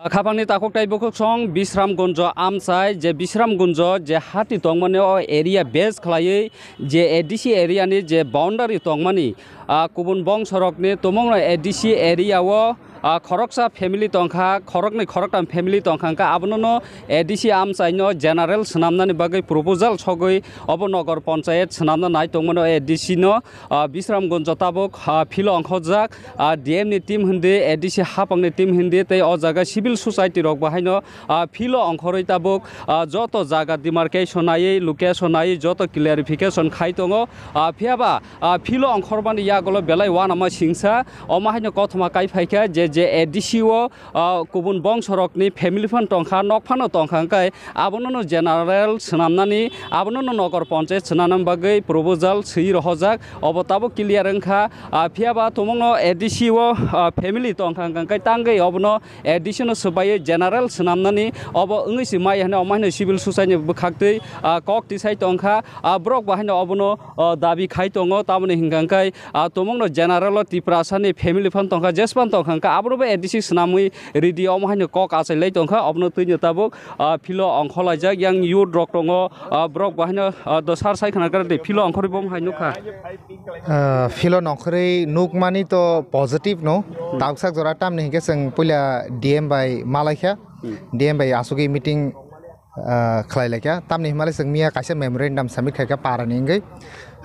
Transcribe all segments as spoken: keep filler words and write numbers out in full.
Khapangni takhuk tei bukhuk song Bisramgunjo amchai, je Bisramgunjo je hati tongmani o area base khlaiwi je A D C area ni je boundary tongmani, ah, kubun bongsorokni tumungno A D C area o, ah, khoroksa family tongkha, khoroknwi khoroktam family tongkha, hwnkhe abonono A D C amchaino general swnamnani bagwi proposal sogwi obo nogor ponchayat swnamna nai tongmano A D C no, ah, Bisramgunjo tabuk, ah, philo ongkhorjak, ah, D M ni team hindi, A D C hapangni team hindi tei o jaga civil society rok bahaino, ah, philo ongkhorwi tabuk, ah, joto jaga demarcation naiwi, location naiwi joto clarification khai tongo. Ah, phiyaba, ah, philo ongkhormani yagulo belai uanama singsa, omo haino kothoma kai phaikha je, je A D C o, ah, kubun bongsorokni family phano tongkha, nok phano tongkha, hwnkhe abonono general swnamnani, abonono nogor ponchayat swnamnani bagwi proposal swi rohorjak, obo tabuk clear wngkha. Ah, phiyaba tumungno A D C o, ah, family tongkha, hwnkhe tangwi obono A D C no swbaiwi general swnamnani obo wngwi se mai hwnwi omo haino civil society ni bwkhaktwi, ah, kok tisai tongkha. Ah, borok bahaino obono, ah, dabi khai tongo, tamoni hwnkha hwnkhe, ah, tumungno general o Tiprasani family phano tongkha, jespan tongkha, hwnkhe abonobo A D C swnamwi ridi omo haino kok achai lai tongkha, obono twino tabuk, ah, philo ongkhorlaijak yang youth rok tongo, ah, borok bahaino, ah, do sar sai khna kar de philo ongkhorwi bo hai nukha. Ah, philo nongkhorwi nukmani to positive no. Hmm. Tausak jora tamni hinkhe chwng puila D M bai malaikha. Hmm. D M bai asugwi meeting, ah, khlai laikha. Tamni himalai chwng miya kaisa memorandum submit khaikha para ni wngwi.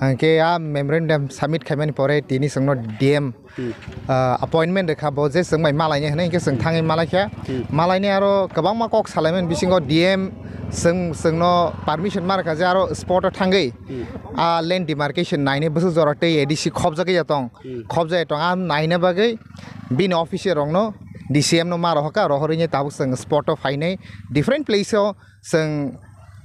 Hinkhe a memorandum submit khaimani pore tini chwngno D M, hmm, ah, appointment rwkha bo je chwng bai malaini hinwi hinkhe chwng thangwi malaikha. Hmm. Malaini aro kwbangma kok salaimani bisingo D M chwng, chwngno permission ma rwkha je aro spot o thangwi, hmm, a land demarcation naini bwswk jora tei A D C khobjagwi ya tong. Hmm. Khobjagwi tong, a naina bagwi bini officer rokno, D C M no ma rohorkha, rohorwi tabuk chwng spot o phainai different place o chwng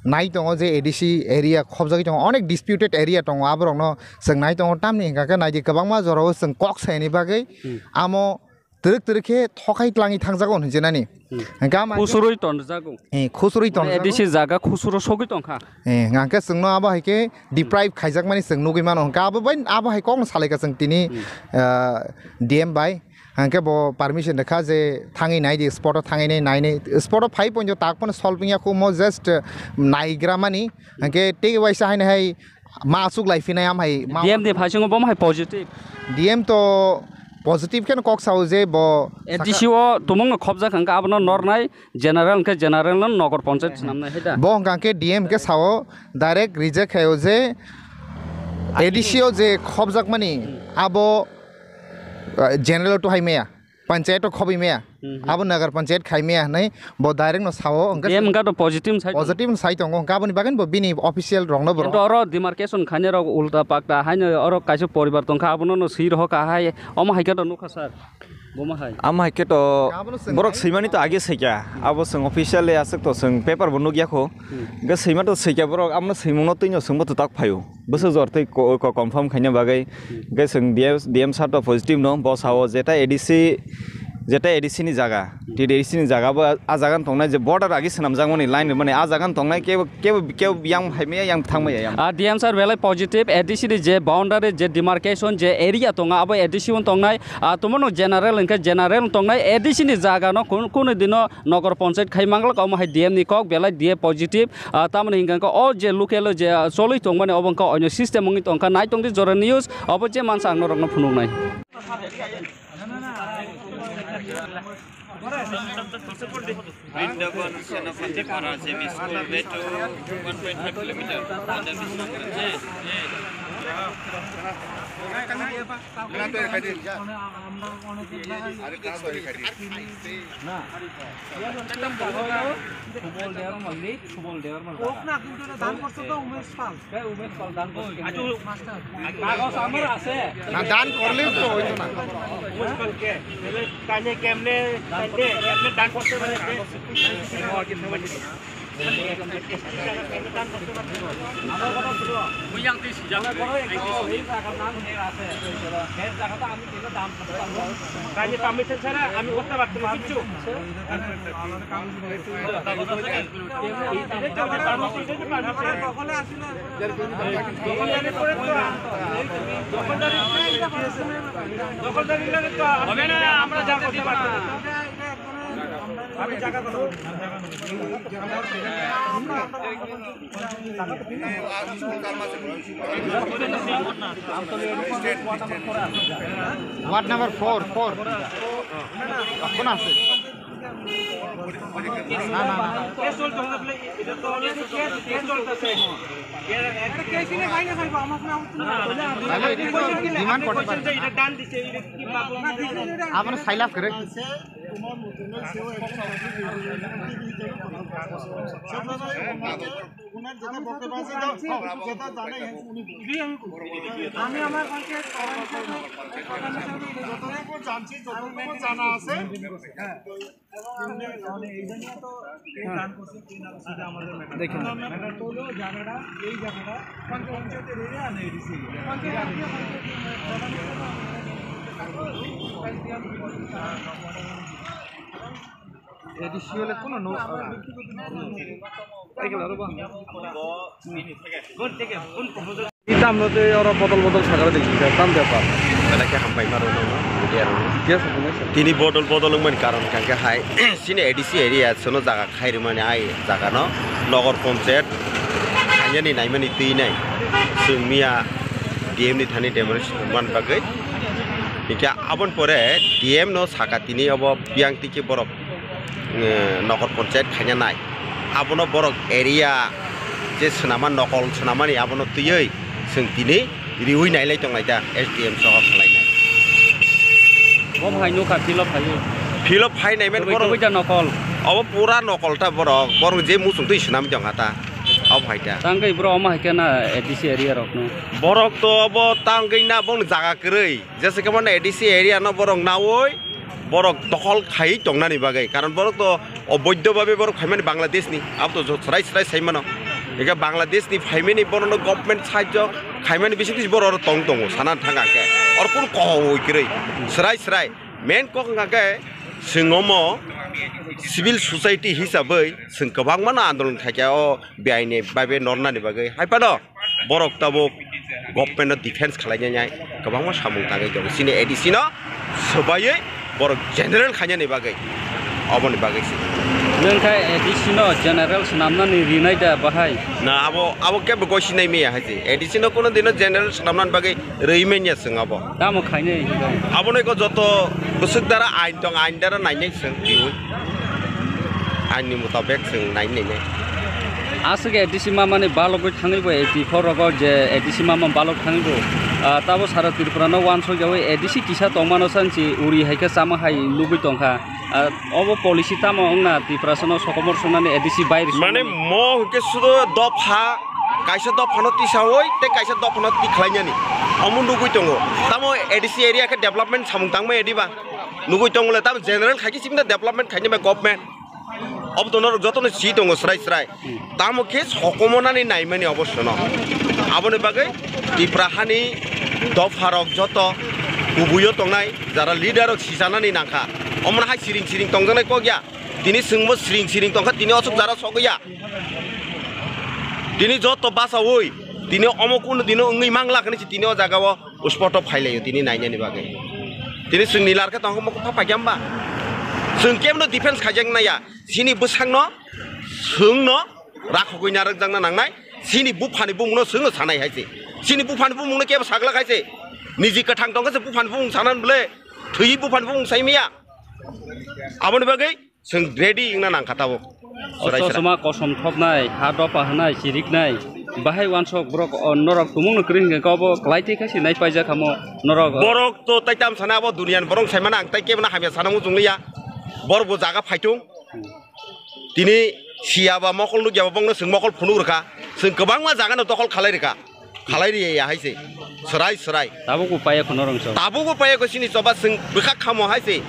nai tongo je A D C area khobjagwi tongo, onek disputed area tongo, aborokno chwng nai tongo. Tamni hwnkha khe naidi kwbangma jorao chwng kok sayani bagwi, hmm, amo twrwk twrwk khe thokhai tlangwi thangjago hinwi jenani. Hmm. Hwnkhe ama khe khusurwi tonjago. Eh, khusurwi tonjago. A D C jaga khusuro sogwi tongkha. Eh, hwnkhe chwngno abo hai khe deprive khaijakmani chwng nugwi mano. Hwnkhe abo bai, abo hai kokno salaikha chwng tini, hmm, ah, D M bai. Hwnkhe bo permission rwkha je thangwi naidi, spot o thangwi nai, nainai. Spot o phai pointo tak phano solve wngya kho, mo just, uh, naigra mani. Hwnkhe tei waisa haino hai ma aswk lai phinai am hai ma D M ni phaisingo bo hai positive. D M to positive kheno kok sao je bo A D C o tumungno khobjak hwnkhe abono nornai general hwnkhe general no nogor ponchayat swnamnai hai da. Bo hwnkha khe D M khe sao direct reject khaio je A D C o je khobjakmani abo, uh, general o to hai maya. Panchayat o khobwi maya. Mhm. Abo Nagar Panchayat khai maya hwnwi bo direct no sao, hwnkhe D M wngkha to positive sai tongo. Positive sai tongo, hwnkhe aboni bagwi bo bini official rokno bo. Kintu oro demarcation khainai rok ulta pakta haino oro kaisa poribar tongkha, abono no swi rohorkha hai, omo hai khe to nukha sir. Bomo hai. Amo hai khe to abono swng borok hai. Swimani to age swikha, abo swng officially aswk to swng paper bo nukya kho. Hmm. Hwnkhe swima to swikha borok, abono swimungno twino swngbo twtak phaio. Bwswk jor twi ko-, ko-, confirm khaina bagwi. Hmm. Hwnkhe chwng D M, D M sir to positive no, bo sao jeta A D C, jeta A D C ni jaga, hmm, T D C ni jaga bo a, a jaga no tongnai je border agi swnamjakmani line rwmani a jaga no tongnai kebo, kebo, kebo yang phaimaya yang thangmaya yang. Ah, D M sir belai positive, A D C ni je boundary, je demarcation, je area tongo abo A D C o tongnai, ah, tomono general hwnkhe general tongnai, A D C ni jaga no kun-, kunu dino Nogor Panchayat khai manglak, omo hai D M ni kok belai D M positive, ah, tamoni hingka khe o je local o je, ah, cholwi tongmani obo wngkha oino system wngwi tongkha, nai tongdi Jora News, obo je mansa ang norokno phunuknai. Brindaban Senapati Para J B School, way to one point five kilometer. না। সুবল দেওয়ার মালিক, সুবল দেওয়ার মালিক। হোক না, কিন্তু এটা দান করছে তো উমেশ পাল। কে উমেশ পাল দান করছে? আচ্ছা, মাস্টার। কাগজ আমার আছে। না, দান করলেও তো হইতো না। উমেশ পাল কে? তাহলে তাহলে কেমনে, তাহলে কেমনে দান করতে পারে? তাহলে পারমিশন ছাড়া আমি করতে পারতাম না কিচ্ছু। দখলদারি, দখলদারি লাগে তো। হবে না, আমরা যাতে দিব না। Ward number four, four. এখন আছে। না, না, না, না। তাহলে এটা তো ডিমান্ড করতে পারে না। আপনার সাইলাফ করে। ওনার যেটা বক্তব্য আছে, যেটা জানে, উনি বলবেন। আমি আমার ভাইকে যতটুকু জানছি, যতটুকু জানা আছে, এবং আমরা মানে এই জন্য তো এই দান করছি, কি নাম সেটা আমাদের ম্যাটার। দেখুন। ম্যাটার তো হলো জায়গাটা, এই জায়গাটা পঞ্চায়েতের এরিয়া না এডিসি এরিয়া? পঞ্চায়েত এরিয়া, পঞ্চায়েত এরিয়া। এডিসি হলে কোনো নো-, এই গেল আরো বা। Tam no tei oro bodol bodol sakha de kisa tam bepar. Belai khe hambai ma rwno, media rwno. Yes, yes. Tini bodol bodol wngmani karon hwnkhe hai, chini A D C area sono jaga khai rwmani ai jaga no Nogor Panchayat khainani naimani twi nai. Chwng miya D M ni thani demonstration man bagwi. Hingke aboni pore D M no saka tini obo biyang twi khe borok, eh, Nogor Panchayat khaina nai. Abono borok area je swnama nokol swnamani abono twiwi chwng tini riwi nailai tonglai da S D M soho khlainai. Bo hai nukha philo phaiwi. Philo phai nai men Tubui borok. Tubui da nokol. Obo pura nokol ta borok. Borok je muchung twi swnam tongkha ta. Obo hai ta. Tangwi bro omo hai khe na A D C area rok no. Borok to obo tangwi na bong jaga kwrwi. Jesa khe mane A D C area no borok naui, borok dokhol khai tongnani bagwi, karon borok to oboidho babe borok phaimani Bangladesh ni, abo to jo-, srai srai sai mano. Eke Bangladesh ni phaimani bono no government sahajyo khaimani bisi bisi borok oro tong tongo, sana thang khe oro kunu koho oi kwrwi, srai srai. Main kok hwnkha khe chwng omo civil society hisabwi chwng kwbangma no andolon khai kha o beaini babe nornani bagwi. Hai phano borok tabuk government no defense khlainai kwbangma samung tangwi tongo. Chini A D C no swbaiwi borok general khainani bagwi, oboni bagwi se. Nwng khe A D C no general swnamnani rinai da bahai? Na, abo, abo kebo goi sinai maya hai se. A D C no kuno dino general swnamnani bagwi rwi manya chwng abo. Tamo khainai? Abono eko joto bwswk dara ain tong, ain dara nainai chwng riwi. Ain ni mutabek chwng nai nainai. Aswk A D C mamani balogwi thangwi bo A D C rogo je A D C mama balok thangwi bo, ah, tabo sara Tripura no wansok yawi A D C kisa tongmano sansi uri hai khe chama hai nugwi tongkha. Ah, obo policy tamo wngna Tiprasano sokomor sonani A D C bairi mane sonani? Mo hwnkhe sudo dopha, kaisa dophano tisawi tei kaisa dophano tikhlainani omo nugwi tongo. Tamo A D C area khe development samung tangmaya diba? Nugwi tongole tamo general khaikhe sibini development khainai bai government. Obo to norok jotono si tongo srai srai. Tamo khe sokomonani naimani obosono. Aboni bagwi Tipra hani dopharok joto kubuio tongnai, jara leader rok sijanani nangkha. Omono hai siring siring tongjaknai kok ya. Tini chwngbo siring siring tongkha, tini osuk jara sogwi ya. Tini joto bachaui, tini omo kunu dino wngwi mangla kani si tini o jaga o. Uspoto phailaio tini nainani bagwi. Tini chwng ni larkhe tongkha mokol pha paikha hwnba? Chwng kebno defense khaijak naiya. Chini bwsakno chwngno rakhogwi narwkjakna nangnai. Chini buphani bumungno chwngno sanai hai se. Chini buphani bumungno kebo saglak hai se. Niji kwthang tongkha se buphani bumung sanan bwle. Thwi buphani bumung saimaya. Aboni bagwi Chwng ready wngna nangkha tabuk. Chwrai chwrai. Ososoma kosom thopnai, ha dopha hwnai, chiriknai. Bahai wansok borok, o, norok tumungno kwrwi hwnkhe khe obo kwlai twi khe se nai paijak hamo norok. Borok to tai tam sana abo duniani borok saimano ang tai kebo no hamya sana muchung liya. Borok bo jaga phaitung. Tini siyaba mokol nukya ba bongno chwng mokol phunuk rwkha. Chwng kwbangma jaga no dokhol khalai rwkha. Khalai ri ya hai se. Chwrai chwrai. Tabuk bo paiya kho norok chwng. Tabuk bo paiya kho chini choba chwng bwkha khamo hai se.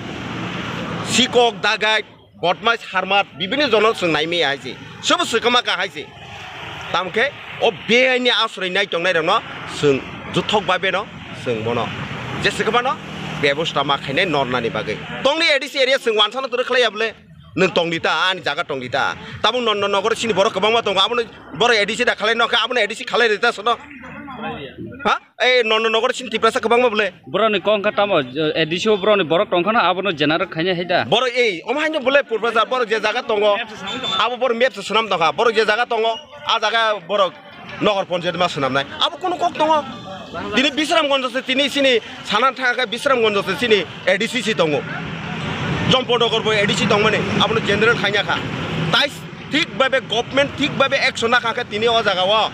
Sikok, dagai, bodmais, harmat, bibini jono chwng nai maya hai se. Sobo swkama ka hai se. Tamkhe o beaini asroi nai tongnai rokno chwng juthok babe no chwng bono je swkama no bebosta ma khainai nornani bagwi. Tongni A D C area chwng wansano twrwk khlai ya bwle. Nwng tongdi ta, ani jaga tongdi ta. Tabuk no, no, nogoro chini borok kwbangma tongo, abono borok A D C da khalai nokha, abono A D C khalai rwdi ta sono. Ha? Ei, nono nogor sini Tiprasa kwbangma bole. Borokni kok wngkha tamo, eh, A D C o borokni borok tongkhana, abono general khaina hai da. Borok ei, omo haino bole Purpasa, borok je jaga tongo, abo borok map se swnam tongkha. Borok je jaga tongo, a jaga borok nogor ponchayat ma swnamnai. Abo kunu kok tongo. Tini Bisramganj se tini sini sana thangkha Bisramganj se sini A D C si tongo. Champaknagar bo A D C tongmani, abono general khaina kha. Tai thik babe government thik babe action na kha khe tini o jaga o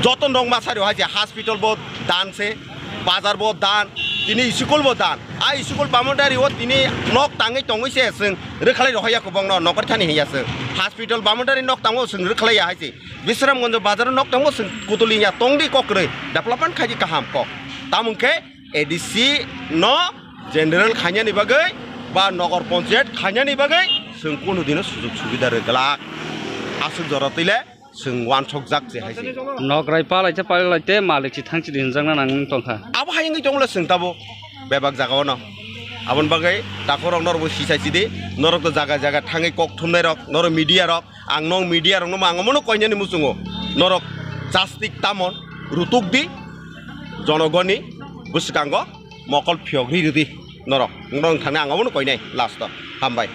joto nok masa rw hai je hospital bo dan se, bazar bo dan, tini school bo dan. A school boundary o tini nok tangwi tongwi se chwng rwkhalai rohorya kwbangno nokar thani hiya chwng. Hospital boundary nok tango chwng rwkhalai ya hai se. Bisramganj bazar nok tango chwng kutuli ya tongdi kokrwi development khaidi kaham kok. Tamung khe A D C no general khainani bagwi ba nogor ponchayat khainani bagwi chwng kunu dino sujug subida rwglak. Aswk jora twi le chwng wansokjak se hai se. Nokrai palai te palai te malik si thang si di hinjakna nang tongkha. Abo hai wngwi tongla chwng tabo bebak jaga o no. Aboni bagwi takhorok norok bo sisai sidi, norok to jaga jaga thangwi kok thumnai rok, norok media rok, ang nong media rok no ma ang omono koinani muchungo. Norok chastik tamon rutuk di, jonogoni bwskango mokol phiyok ri rwdi norok. Norok thangna ang omono koinai last o. Hambai.